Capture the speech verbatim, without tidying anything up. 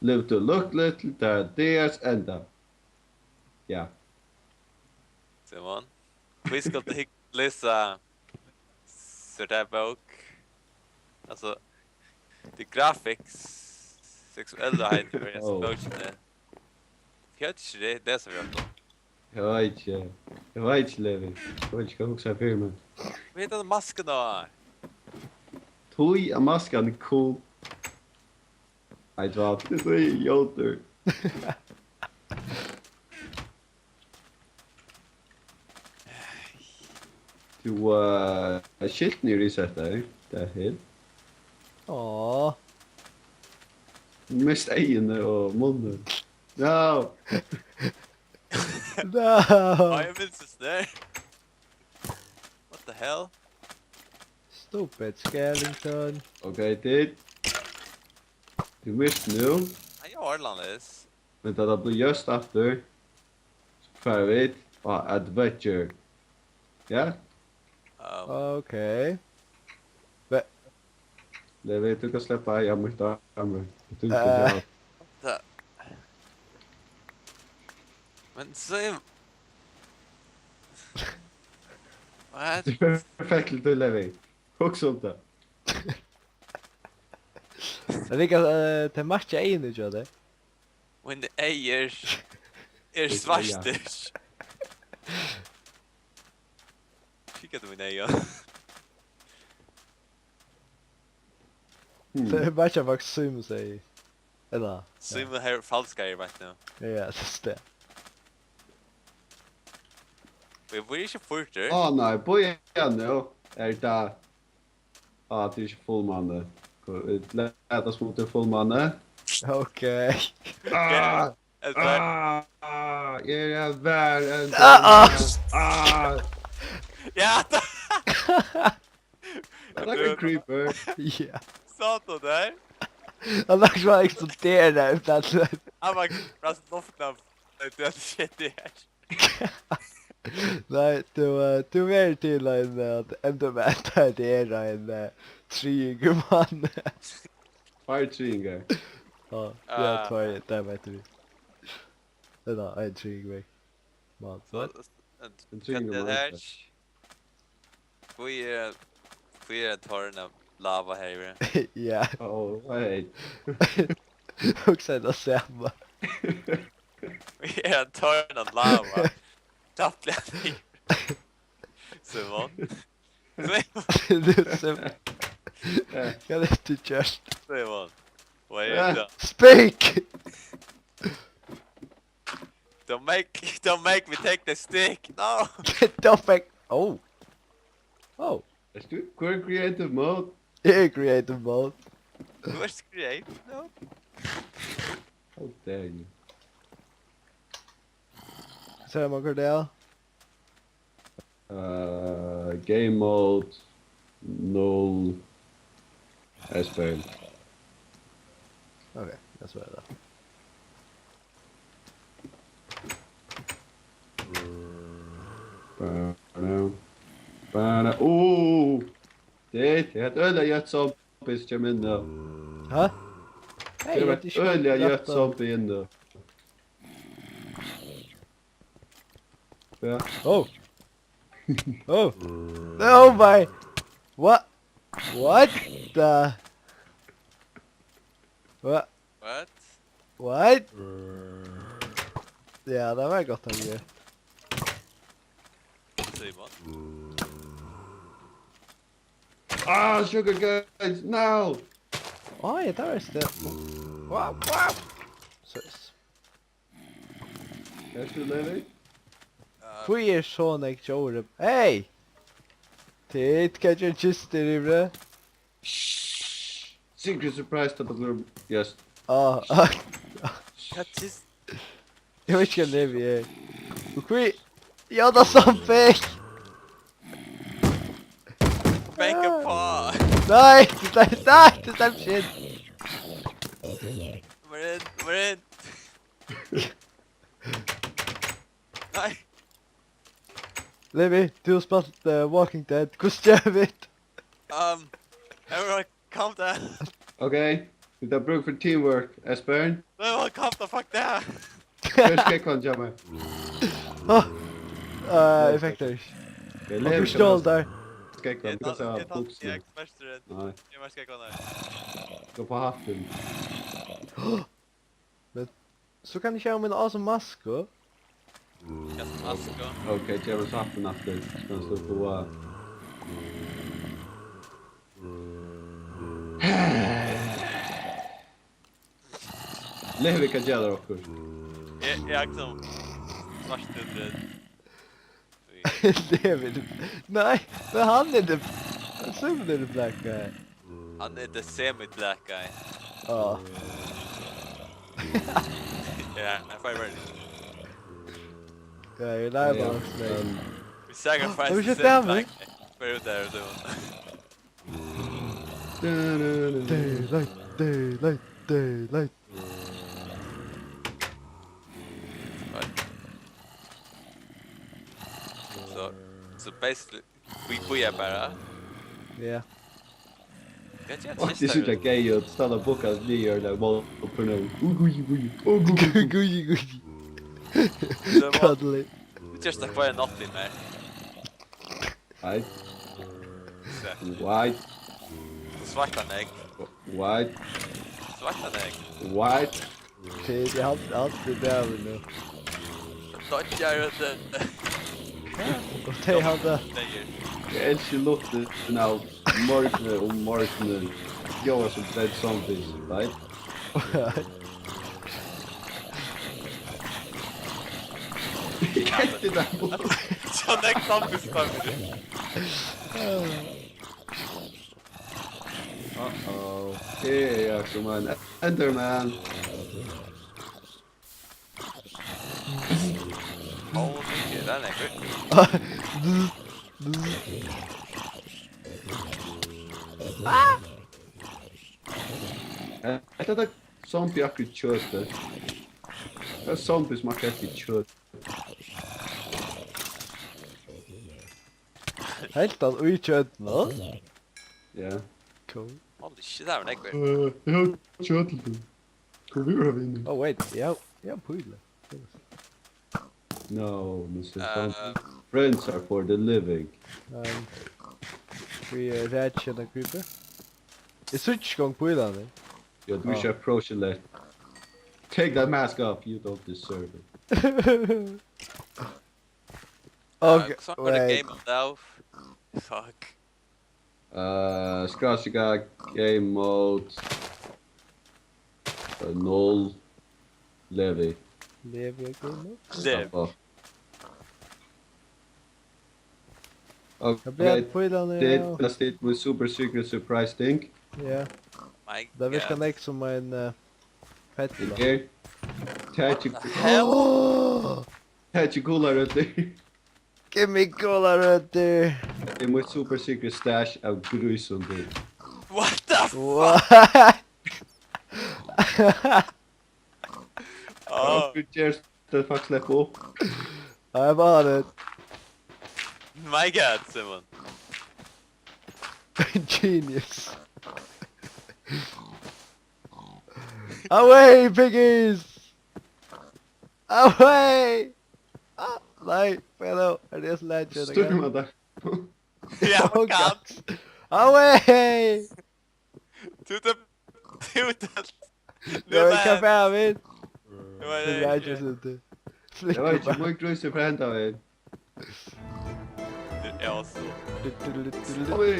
Livdu lukkuligt til dags enda. Ja. Simon, hví skalt tú hygg-, lesa so tað bók? Altso, tað er grafik, seksualheit í hesi bókini. Eg veit ikki, tað er tað sum er aftur. Eg veit ikki. Eg veit ikki, Levi. Eg veit ikki, hvat eg hugsaði fyri meg. Hvat er hetta maskan á? Tí at maskan er cool. Nei, tvært. Tað er so ljótur. Tú, eh, skiltini eru ísettar, tað er her. Áh. Mist eyguni og munnin. No! No! Á, eg vil so snart. What the hell? Stupid skeleton. Ok, tit. Tú misti nú. Nei, eg orðnar tað. Men tá tað blívur ljóst aftur, so fara vit á adventure. Ja? Um, ok. Ve- Nei, veit, tú kanst sleppa, eg havi mítt arm. Tú, eh, kanst. Tað. Men so er What? Tað er perfekt til tín, Levi. Hugsa um tað. Tað er líka, eh, tað merkja eyguni hjá tær. Míni eygu eru, eru svartir. Kikka til míni eygu. Hmm. Tað er bara ikki, Max, Símun segði. Ella, ja. Símun hevur falskar eygu, veit tú. Ja, tað er tað. Eg verði ikki furtur. Á, nei, bíða nú. Er tað, á, tað er ikki fullmáni. Lata sum tað er fullmáni. Ok. Ah! Ella? Ah! Eg eri verri enn... Ah, ah! Ah! Ja, tað... Er tað ein creeper? Ja. Sá tú tað? Hann er akkurát eksplodera út av... Hann var akkurát lufta. Nei, tú hevði sett tað her. Nei, tú, eh, tú verður til ein, eh, enderman, tað er ein, eh, triðingur mann. Tveir triðingar. Ja, ja, ah, tveir, tað veit tú. Tað er ein triðingur mann. So, so, ein, ein triðingur mann. Hvat er tað her? Hví er, hví er ein tørn av lava her yviri? Ja. Oh, hey. Hugsa tað sama. Hví er ein tørn av lava? Tappli hann í. Simon. Simon. Tú, Sim-, hvat er tað tú gjørdi? Simon. Hvat er tað? Speak! Don't make, don't make me take the stick. No. Don't make, oh. Oh. Ert tú, hvar er creative mode? Eg eri creative mode. Tú ert creative mode? How dare you? Sær man hvar tað er? Uh, game mode null. Espen. Ok, that's what I thought. Bara, bara, uh! Tað er eitt øgiliga ljótt zombie sum kemur inn nú. Hæ? Hey, tað er eitt øgiliga ljótt zombie inn nú. Ja. Oh. Oh. Oh my. What? What the? What? What? What? Ja, tað var gott av tær. Simon. Ah, sugar guys, no! Oj, tað var støtt. Wow, wow. Søs. Ert tú, Levi? Hví er so nógv djór? Hey! Tit, hvat er kistur í brøð? Secret surprise, double room. Yes. Ah, ah. Hvat kist-? Eg veit ikki, hvat Levi er. Og hví? Ja, tað er so fake! Bank a paw! Nei, nei, nei, nei, shit! We're in, we're in! Nei! Levi, tú hevur spælt, eh, Walking Dead. Hvussu gera vit? Um, everyone, calm down. Ok. Vit hava brúk fyri teamwork, Esbern. No, come the fuck down! Hvør skekk hann, Jammer? Åh! Uh, eg fekk tað ikki. Eg Og tú stjól tær. Skekk hann, Eg hva sa tar, eg tar, buksene? eg meistrar. Nei, Eg meistrar skekk hann. gå på hatten. So kann eg ikki hava mína awesome masku. Hvat maska? Ok, gjev oss hatten aftur. Skal stå på. Levi, hvat gera okkurt? Eg, eg er liksom svart under. David. Nei, men hann er the, hann er the black guy. Hann er the semi-black guy. Ja. Ja, hann fær verið. Ja, you lie about me. We sacrifice Let me the get down, semi-black man. Guy. Where you there, dude? Daylight, daylight, daylight. Right. So, so basically, we, we are bara. Ja. Hvat er Åh, det synes jeg er gøy, at stå der og bukke os lige og lave mål på noget. Ui, ui, ui, ui. Gui, gui, gui. Cuddly. Just a quiet nothing, man. Right, Exactly. right, Svartan egg. right, Svartan egg. right. Shit, eg haldi, eg haldi tað er David nú. Dodger the Og tey halda. Dodger. Jeg elsker lukten av morgenen om morgenen. Yo, som dead zombies, right? Kæft, det der mål. So next up is coming. Uh-oh. Hey, ja, som en Enderman. Oh, thank you. That ain't good. Hetta er zombie akkurát kjøt. Tað er zombie sum akkurát kjøt. Helt hann í kjøtnum? Ja. Cool. Holy shit, that was good. Uh, eg havi kjøt til tín. Kom við, vinur. Oh wait, ja, ja, píla. No, mister Uh, Zombie. Friends are for the living. Um, we uh, rætt kjønna creeper. Eg síggi ikki gong pílarnar. You wish I approach it like, take that mask off, you don't deserve it. Okay, uh, so I'm gonna wait. Game of Love. Fuck. Uh, skrástrika game mode. Uh, null. Levi. Levi eg game mode? There. Stoppa. Eg bleiv Okay, pílarnar, did, ja. That's it with super secret surprise thing. Ja, My tað virkar God. Nógv sum ein uh, fella. Here. Tæki, Hell? Oh, tæki gularøtur. give me gularøtur. Tað er mítt super secret stash av grísum. What the fuck? What? Oh, Hvat ger tað, fuck, slepp upp? I'm on it. My God, Simon. Genius. Away, piggies! Away! Ah, nei, hva er det? Er det så leit? Støkkur man der. Yeah, Oh, God. God. Away! To the, to the. Nå er det kaffe her, min. Det var Det er ikke sånn. Det var ikke mye grus fra henta, vel. Det er også. Oi.